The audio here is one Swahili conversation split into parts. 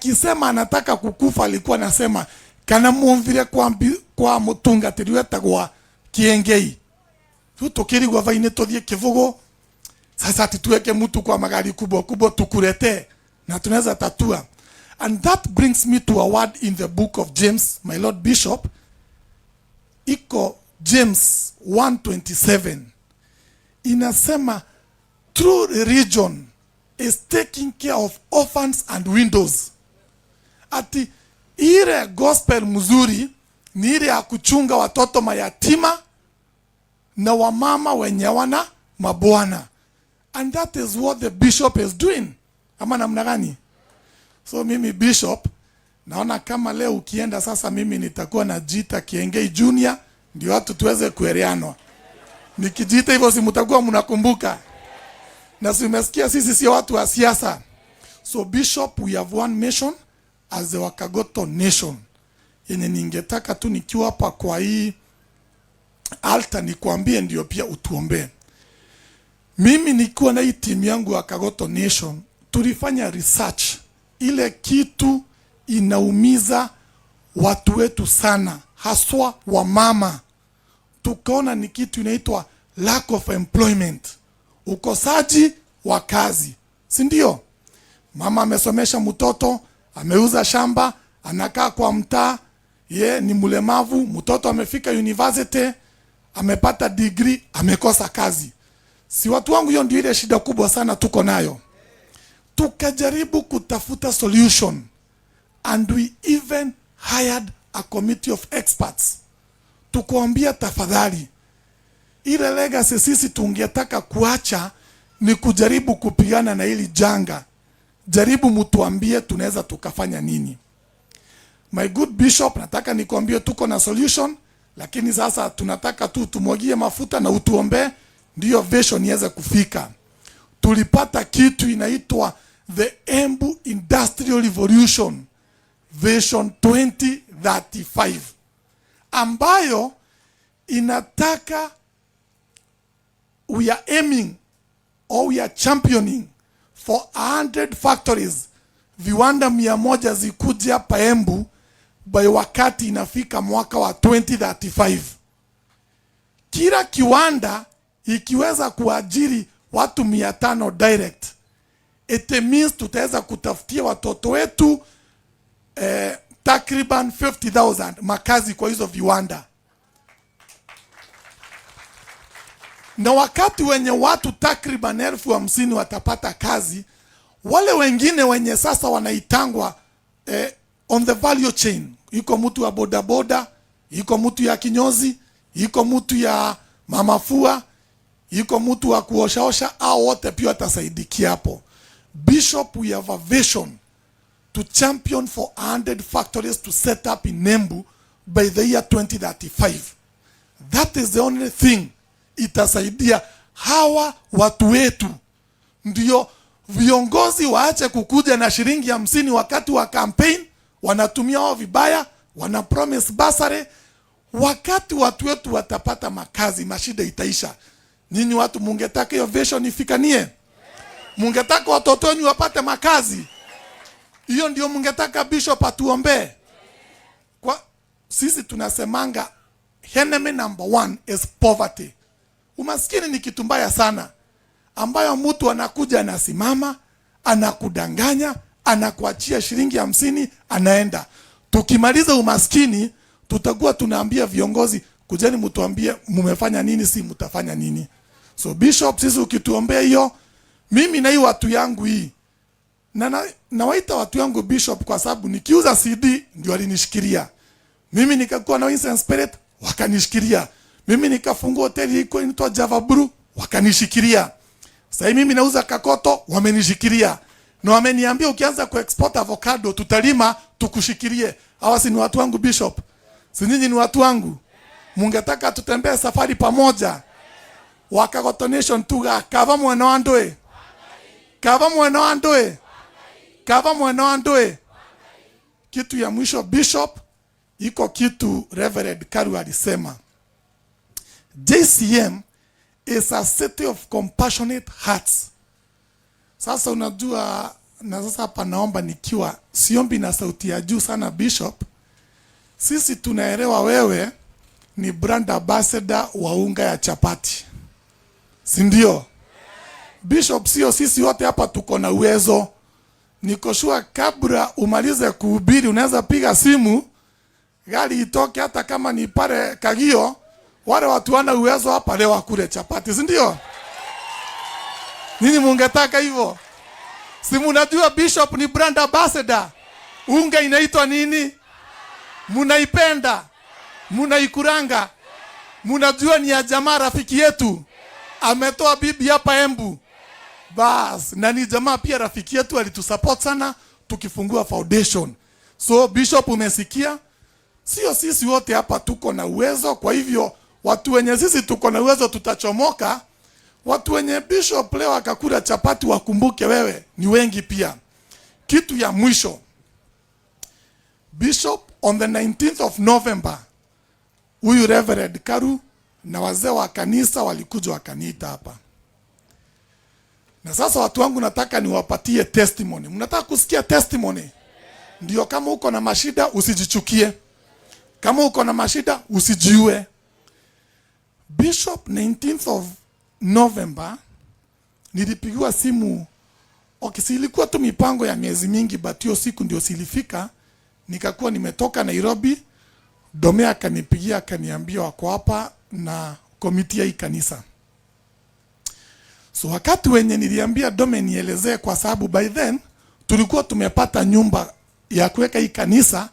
Akisema anataka kukufa, alikuwa anasema kana mwomvire kwa mutungatiri wetagwa Kiengei, tu tukirigwa vaine tuthie kivugo. Sasa tuweke mtu kwa magari kubwa kubwa tukurete na tunaweza tatua. And that brings me to a word in the book of James, my Lord Bishop. Iko James 1:27, inasema true religion is taking care of orphans and widows. Ati ile gospel mzuri ni ile ya kuchunga watoto mayatima na wamama wenye wana mabwana, and that is what the bishop is doing, ama namna gani? So mimi, Bishop, naona kama leo ukienda sasa, mimi nitakuwa najiita Kiengei Junior, ndio watu tuweze kueleanwa. Nikijiita hivyo, si mtakuwa mnakumbuka? Na si umesikia sisi sio watu wa siasa. So Bishop, we have one mission as the Wakagoto Nation, yenye ningetaka tu nikiwa hapa kwa hii altar nikuambie, ndio pia utuombee. Mimi nikiwa na hii timu yangu ya Kagoto Nation tulifanya research, ile kitu inaumiza watu wetu sana, haswa wamama. Tukaona ni kitu inaitwa lack of employment, ukosaji wa kazi, si ndio? Mama amesomesha mtoto, ameuza shamba, anakaa kwa mtaa, ye ni mlemavu, mtoto amefika university, amepata degree, amekosa kazi. Si watu wangu, hiyo ndio ile shida kubwa sana tuko nayo. Tukajaribu kutafuta solution and we even hired a committee of experts. Tukuambia tafadhali, ile legacy sisi tungetaka kuacha ni kujaribu kupigana na hili janga. Jaribu mtuambie tunaweza tukafanya nini. My good bishop, nataka nikwambie tuko na solution, lakini sasa tunataka tu tumwagie mafuta na utuombee ndiyo vision iweze kufika. Tulipata kitu inaitwa the Embu Industrial Revolution Vision 2035, ambayo inataka, we are aiming or we are championing for 100 factories, viwanda 100 zikuje hapa Embu by wakati inafika mwaka wa 2035. Kila kiwanda ikiweza kuajiri watu 500 direct, it means tutaweza kutafutia watoto wetu takriban 50,000 makazi kwa hizo viwanda. Na wakati wenye watu takriban 50,000 watapata kazi, wale wengine wenye sasa wanaitangwa on the value chain, iko mtu wa bodaboda, iko mtu ya kinyozi, iko mtu ya mamafua, iko mtu wa kuoshaosha, au wote pia watasaidikia hapo. Bishop, we have a vision to champion for 100 factories to set up in Embu by the year 2035. That is the only thing itasaidia hawa watu wetu, ndio viongozi waache kukuja na shilingi 50 wakati wa campaign, wanatumia wao vibaya, wana promise bursary. Wakati watu wetu watapata makazi, mashida itaisha. Nyinyi watu mungetaka hiyo vision ifikanie? Mungetaka watoto wenu wapate makazi? Hiyo ndio mungetaka bishop atuombee? Kwa sisi tunasemanga enemy number one is poverty. Umaskini ni kitu mbaya sana, ambayo mtu anakuja anasimama, anakudanganya, anakuachia shilingi 50, anaenda. Tukimaliza umaskini, tutakuwa tunaambia viongozi, kujeni mtuambie mumefanya nini, si mtafanya nini. So Bishop, sisi ukituombea hiyo, mimi na hii watu yangu hii, na nawaita watu yangu, Bishop, kwa sababu nikiuza CD ndio walinishikilia. Mimi nikakuwa na Wings and Spirit, wakanishikilia. Mimi nikafungua hoteli iko inaitwa Java Brew, wakanishikilia. Sasa mimi nauza kakoto, wamenishikilia. Na wameniambia ukianza kuexport avocado tutalima tukushikilie. Hawa si ni watu wangu, Bishop? Si nyinyi ni watu wangu? Mungetaka tutembee safari pamoja. Wakagoto Nation tuga kava mwena wa ndui. Kava mwena wa ndui. Kava mwena wa ndui. Kitu ya mwisho, Bishop, iko kitu Reverend Karu alisema. JCM is a city of compassionate hearts. Sasa unajua Na sasa hapa naomba nikiwa siombi na sauti ya juu sana, Bishop, sisi tunaelewa wewe ni brand ambassador wa unga ya chapati, si ndio? Bishop, sio sisi wote hapa tuko na uwezo. Niko sure kabla umalize kuhubiri unaweza piga simu gari itoke, hata kama ni pale Kagio, wale watu wana uwezo hapa leo wakule chapati, si ndio? Nini mungetaka hivyo? Si munajua Bishop ni brand ambassador. Unga inaitwa nini? Munaipenda, munaikuranga, munajua ni ya jamaa rafiki yetu ametoa bibi hapa Embu. Bas, na ni jamaa pia rafiki yetu alitusupport sana tukifungua foundation. So Bishop, umesikia? Sio sisi wote hapa tuko na uwezo, kwa hivyo watu wenye sisi tuko na uwezo tutachomoka. Watu wenye Bishop leo akakula chapati wakumbuke wewe ni wengi pia. Kitu ya mwisho, Bishop, on the 19th of November, huyu Reverend Karu na wazee wa kanisa walikuja wakaniita hapa. Na sasa watu wangu, nataka niwapatie testimony. Mnataka kusikia testimony? Ndio, kama uko na mashida usijichukie, kama uko na mashida usijiue. Bishop, 19th of November nilipigiwa simu. Okay, si ilikuwa tu mipango ya miezi mingi, but hiyo siku ndio silifika. Nikakuwa nimetoka Nairobi, Domea akanipigia akaniambia wako hapa na committee ya hii kanisa. So wakati wenye niliambia Dome nielezee, kwa sababu by then tulikuwa tumepata nyumba ya kuweka hii kanisa,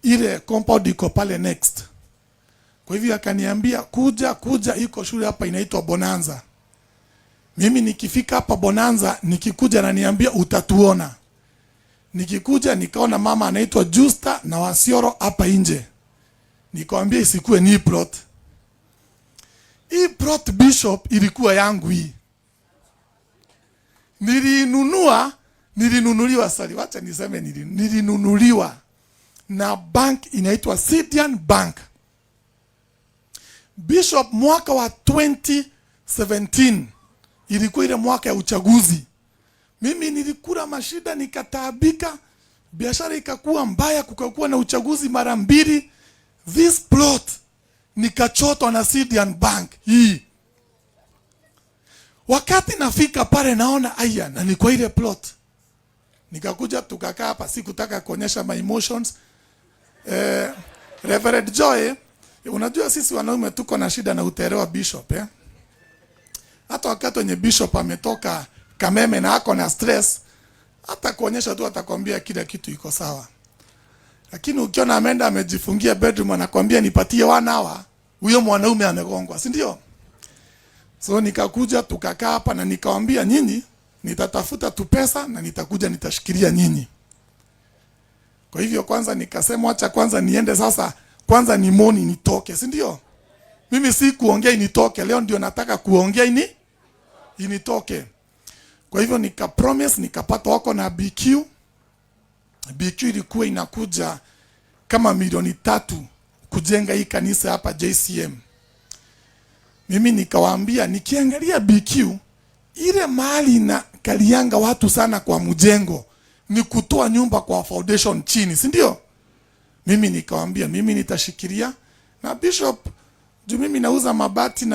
ile compound iko pale next. Kwa hivyo akaniambia kuja kuja, iko shule hapa inaitwa Bonanza. Mimi nikifika hapa Bonanza, nikikuja naniambia utatuona. Nikikuja nikaona mama anaitwa Justa na Wasioro hapa nje. Nikamwambia isikuwe ni plot. Hii plot, Bishop, ilikuwa yangu hii. Nilinunua, nilinunuliwa, sorry, wacha niseme nilinunuliwa na bank inaitwa Sidian Bank. Bishop, mwaka wa 2017 ilikuwa ile mwaka ya uchaguzi. Mimi nilikula mashida nikataabika, biashara ikakuwa mbaya, kukakuwa na uchaguzi mara mbili. This plot nikachotwa na Sidian Bank hii. Wakati nafika pale naona aya, na ni kwa ile plot. Nikakuja tukakaa hapa, sikutaka kuonyesha my emotions. Reverend Joy, unajua sisi wanaume tuko na shida na utaelewa Bishop, eh? Hata wakati wenye Bishop ametoka Kameme na ako na stress, hata kuonyesha tu atakwambia kila kitu iko sawa. Lakini ukiona ameenda amejifungia bedroom anakwambia nipatie one hour, huyo mwanaume amegongwa, si ndio? So nikakuja tukakaa hapa na nikawambia nyinyi nitatafuta tu pesa na nitakuja nitashikilia nyinyi. Kwa hivyo kwanza nikasema acha kwanza niende sasa, kwanza ni moni nitoke, si ndio? Mimi si kuongea initoke, leo ndio nataka kuongea initoke. Kwa hivyo nika promise, nikapata wako na BQ. BQ ilikuwa inakuja kama milioni 3 kujenga hii kanisa hapa JCM. Mimi nikawaambia nikiangalia BQ ile mali na kalianga watu sana kwa mjengo ni kutoa nyumba kwa foundation chini, si ndio? Mimi nikawambia mimi nitashikilia na Bishop juu mimi nauza mabati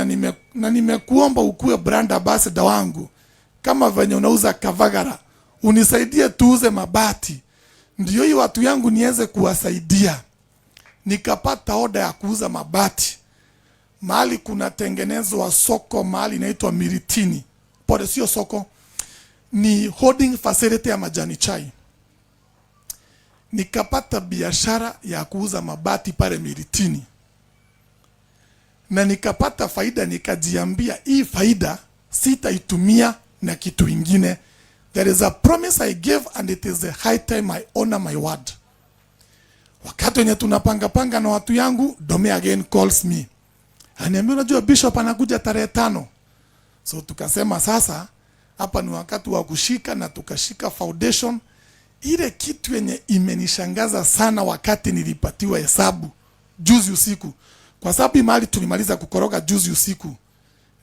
na nimekuomba ukuwe brand ambassador wangu kama venye unauza Kavagara, unisaidie tuuze mabati, ndio hii watu yangu niweze kuwasaidia. Nikapata oda ya kuuza mabati mahali kunatengenezwa soko, mahali inaitwa Miritini. Pole, sio soko, ni holding facility ya majani chai. Nikapata biashara ya kuuza mabati pale Miritini na nikapata faida. Nikajiambia hii faida sitaitumia na kitu ingine. There is a promise I gave and it is the high time I honor my word. Wakati wenye tunapanga panga na watu yangu, Dome again calls me, aniambia unajua Bishop anakuja tarehe 5. So tukasema sasa hapa ni wakati wa kushika, na tukashika foundation. Ile kitu yenye imenishangaza sana wakati nilipatiwa hesabu juzi usiku, kwa sababu mahali tulimaliza kukoroga juzi usiku,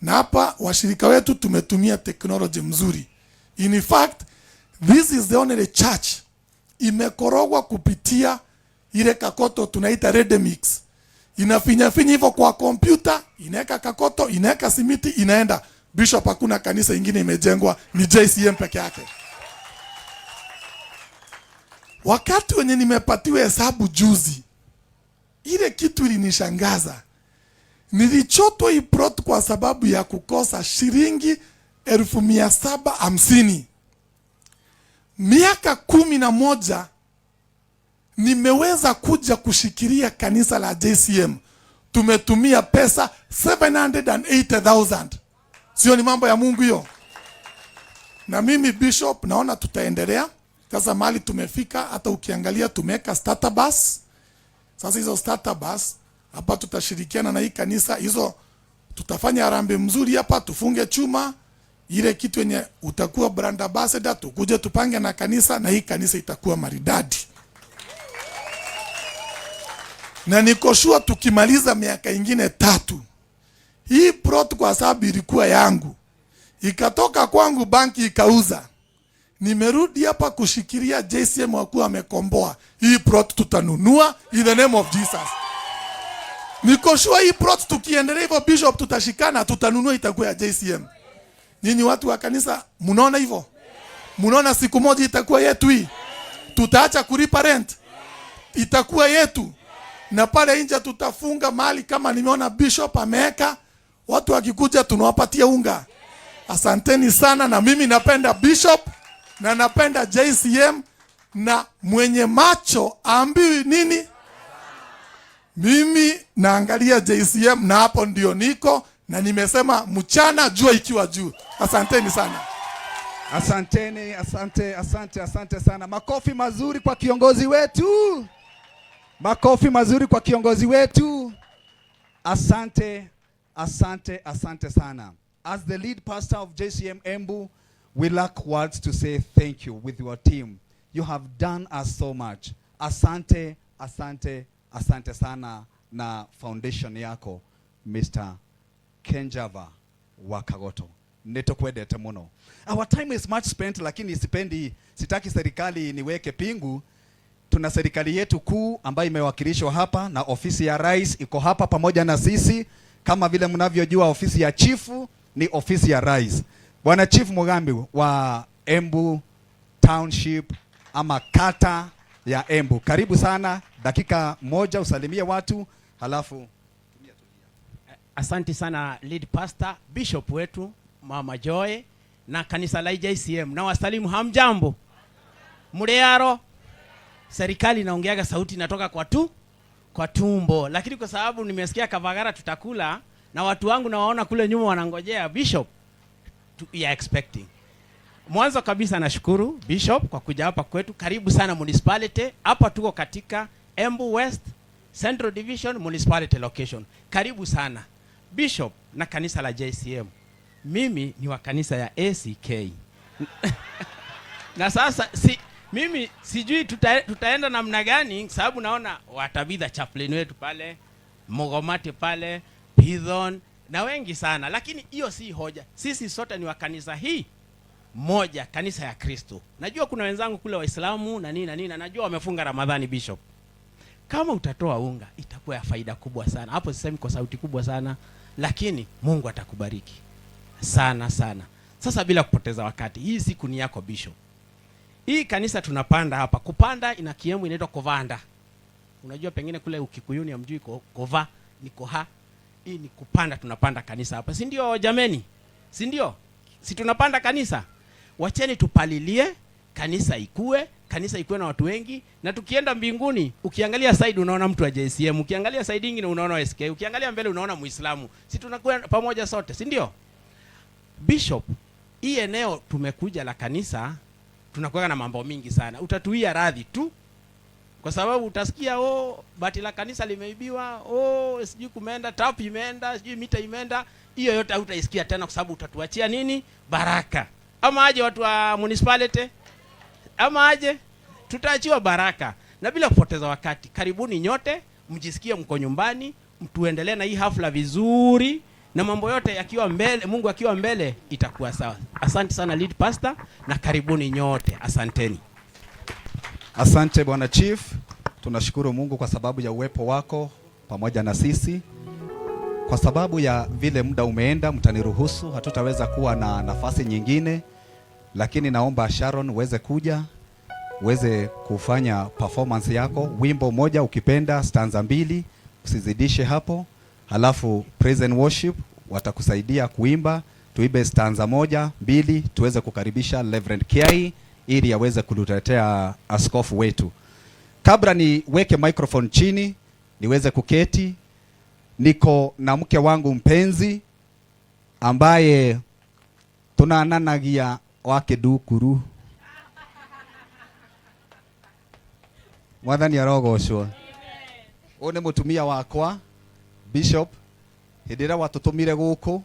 na hapa washirika wetu tumetumia technology mzuri. In fact, This is the only church imekorogwa kupitia ile kakoto tunaita Redemix. Inafinya finya hivyo kwa kompyuta, inaweka kakoto, inaweka simiti, inaenda. Bishop, hakuna kanisa ingine imejengwa, ni JCM peke yake. Wakati wenye nimepatiwa hesabu juzi, ile kitu ilinishangaza. Nilichotwa hii plot kwa sababu ya kukosa shilingi 750,000. Miaka 11 nimeweza kuja kushikilia kanisa la JCM, tumetumia pesa 780,000. Sio ni mambo ya Mungu hiyo? Na mimi Bishop, naona tutaendelea sasa mahali tumefika. Hata ukiangalia tumeweka starter bus. Sasa hizo starter bus hapa tutashirikiana na hii kanisa hizo, tutafanya harambee mzuri hapa, tufunge chuma ile kitu yenye utakuwa brand ambassador, tukuje tupange na kanisa, na hii kanisa itakuwa maridadi. Na niko sure tukimaliza miaka ingine 3, hii plot kwa sababu ilikuwa yangu, ikatoka kwangu, banki ikauza, nimerudi hapa kushikilia JCM wakuwa wamekomboa hii plot, tutanunua in the name of Jesus. Niko sure hii plot tukiendelea hivyo Bishop, tutashikana, tutanunua, itakuwa ya JCM. Nyinyi watu wa kanisa mnaona hivyo? Mnaona siku moja itakuwa yetu hii? Tutaacha kulipa rent, itakuwa yetu. Na pale nje tutafunga mali kama nimeona Bishop ameweka, watu wakikuja tunawapatia unga. Asanteni sana, na mimi napenda Bishop na napenda JCM, na mwenye macho ambiwi nini? Mimi naangalia JCM na hapo ndio niko, na nimesema mchana jua ikiwa juu. Asanteni sana. Asanteni, asante, asante, asante sana. Makofi mazuri kwa kiongozi wetu. Makofi mazuri kwa kiongozi wetu. Asante, asante, asante sana. As the lead pastor of JCM Embu, we lack words to say thank you with your team. You have done us so much. Asante, asante, asante sana na foundation yako Mr. Kenjava wa Kagoto. Nĩtũkwendete mũno. Our time is much spent, lakini sipendi, sitaki serikali niweke pingu. Tuna serikali yetu kuu ambayo imewakilishwa hapa na ofisi ya rais iko hapa pamoja na sisi. Kama vile mnavyojua, ofisi ya chifu ni ofisi ya rais. Bwana Chief Mugambi wa Embu Township ama kata ya Embu, karibu sana, dakika moja usalimie watu halafu. Asante sana lead pastor, bishop wetu Mama Joy na kanisa la JCM na wasalimu, hamjambo? Muriaro. Serikali inaongeaga sauti inatoka kwa tumbo, lakini kwa sababu nimesikia Kavagara tutakula na watu wangu nawaona kule nyuma wanangojea bishop, we are expecting. Mwanzo kabisa nashukuru Bishop kwa kuja hapa kwetu. Karibu sana municipality. Hapa tuko katika Embu West Central Division Municipality location. Karibu sana Bishop na kanisa la JCM. Mimi ni wa kanisa ya ACK. Na sasa mimi sijui tutaenda namna gani, sababu naona watabidha chaplain wetu pale Mogomati pale Pithon na wengi sana, lakini hiyo si hoja. Sisi sote ni wa kanisa hii moja, kanisa ya Kristo. Najua kuna wenzangu kule Waislamu na nini na nini, na najua wamefunga Ramadhani. Bishop, kama utatoa unga itakuwa ya faida kubwa sana. Hapo sisemi kwa sauti kubwa sana, lakini Mungu atakubariki sana sana. Sasa bila kupoteza wakati, hii siku ni yako Bishop. Hii kanisa tunapanda hapa, kupanda ina kiemu inaitwa kovanda. Unajua pengine kule Ukikuyuni hamjui kova ni koha. Hii ni kupanda, tunapanda kanisa hapa, si ndio jameni? Si ndio? Si tunapanda kanisa? Wacheni tupalilie kanisa ikue, kanisa ikue na watu wengi, na tukienda mbinguni, ukiangalia side unaona mtu wa JCM, ukiangalia side nyingine unaona SK, ukiangalia mbele unaona Muislamu. Si tunakuwa pamoja sote, si ndio? Bishop, hii eneo tumekuja la kanisa, tunakuwa na mambo mingi sana. Utatuia radhi tu kwa sababu utasikia oh, bati la kanisa limeibiwa, oh, sijui kumeenda tap imeenda, sijui mita imeenda. Hiyo yote hautaisikia tena kwa sababu utatuachia nini? Baraka. Ama aje watu wa municipality? Ama aje? Tutaachiwa baraka. Na bila kupoteza wakati, karibuni nyote, mjisikie mko nyumbani, mtuendelee na hii hafla vizuri. Na mambo yote yakiwa mbele, Mungu akiwa mbele, itakuwa sawa. Asante sana lead pastor, na karibuni nyote, asanteni. Asante Bwana Chief, tunashukuru Mungu kwa sababu ya uwepo wako pamoja na sisi. Kwa sababu ya vile muda umeenda, mtaniruhusu, hatutaweza kuwa na nafasi nyingine, lakini naomba Sharon uweze kuja uweze kufanya performance yako, wimbo moja ukipenda, stanza mbili, usizidishe hapo. Halafu praise and worship watakusaidia kuimba, tuibe stanza moja mbili, tuweze kukaribisha Reverend Kiai ili aweze kutuletea askofu wetu. Kabla niweke microphone chini niweze kuketi, niko na mke wangu mpenzi ambaye tunananagia wa kidukuru. Mwathani arogocwo. Ũyũ nĩ mũtumia wakwa Bishop. Hĩndĩ ĩrĩa watũtũmire gũkũ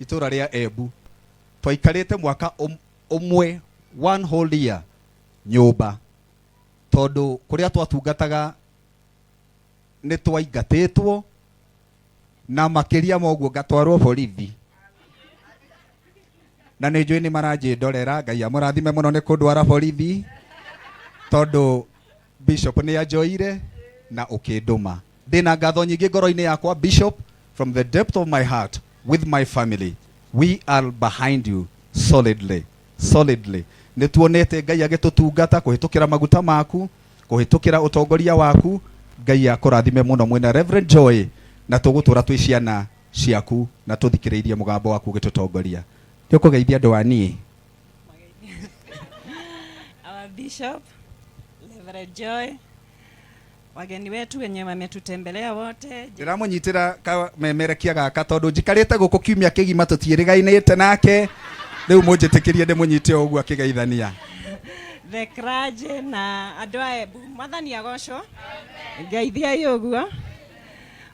itũra rĩa Embu, twaikarĩte mwaka ũmwe, one whole year nyũmba, tondũ kũrĩa twatungataga nĩ twaingatĩtwo, na makĩria ma ũguo ngatwarwo borithi, na nĩ njũĩ nĩ maranjĩndorera. Ngai amũrathime mũno nĩ kũndwara borithi, tondũ Bishop nĩ anjoire na ũkĩndũma. Ndĩna ngatho nyingĩ ngoro-inĩ yakwa Bishop, from the depth of my heart, with my family, we are behind you solidly, solidly. Nĩ tuonete Ngai agĩtũtungata kũhĩtũkĩra maguta maku, kũhĩtũkĩra ũtongoria waku. Ngai akũrathime mũno mwĩna Reverend Joy, na tũgũtũra twĩ ciana ciaku na tũthikĩrĩirie mũgambo waku ũgĩtũtongoria. Nĩ ũkũgeithia andũ a niĩ. Our Bishop, Reverend Joy, wageni wetu wenye wametutembelea wote. Ndĩramũnyitĩra kamemerekia gaka tondũ njikarĩte gũkũ kiumia kĩgima tũtiĩrĩgainĩte nake, rĩu mũnjĩtĩkĩrie ndĩmũnyite o ũguo akĩgeithania. The clergy na andũ a Embu, Mwathani agocwo. Ngeithiai ũguo.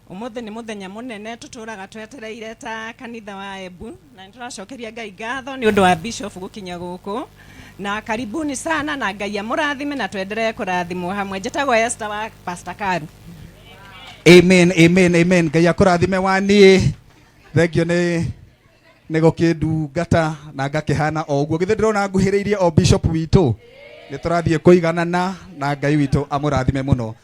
Ũmũthĩ nĩ mũthenya mũnene tũtũraga twetereire ta kanitha wa Embu, na nĩtũracokeria Ngai ngatho nĩ ũndũ wa Bishop gũkinya gũkũ, na karibuni sana, na Ngai amũrathime na twendelee kũrathimwo hamwe. Njĩtagwo Esther wa Pastor Karu. Amen, amen, amen. Ngai akũrathime wa niĩ. Thengio nĩ gũkĩndungata na ngakĩhana o ũguo. Githĩ ndĩrona nguhĩrĩirie o Bishop witũ. Nĩ tũrathiĩ kũiganana na Ngai witũ amũrathime mũno.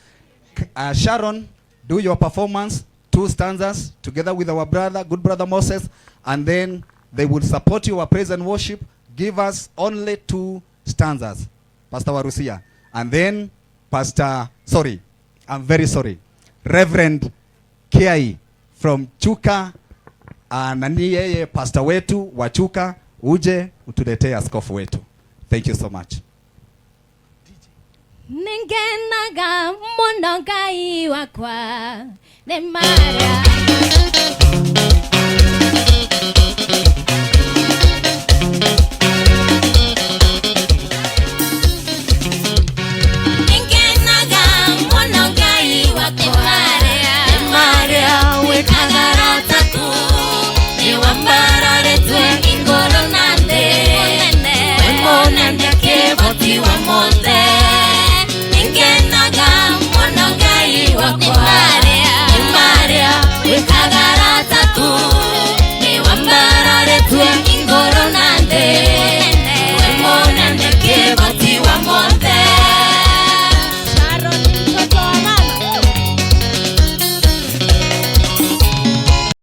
Sharon, do your performance, two stanzas together with our brother, good brother Moses, and then they will support your praise and worship. Give us only two stanzas, Pastor Warusia, and then Pastor, sorry, I'm very sorry, Reverend Kiai from Chuka, na ni yeye pastor wetu wa Chuka, uje utuletee askofu wetu. Thank you so much. Ningenaga mũno Ngai wakwa nĩ marĩa Ningenaga mũno Ngai wakwa nĩ marĩa wĩkaga rataku nĩ wambararĩtwe igũrũ na thĩ wĩ mũnene kĩhoti wa mothe. Ningenaga mũno Ngai wakwa nĩ marĩa wĩkaga rataku nĩ wambararĩtwe.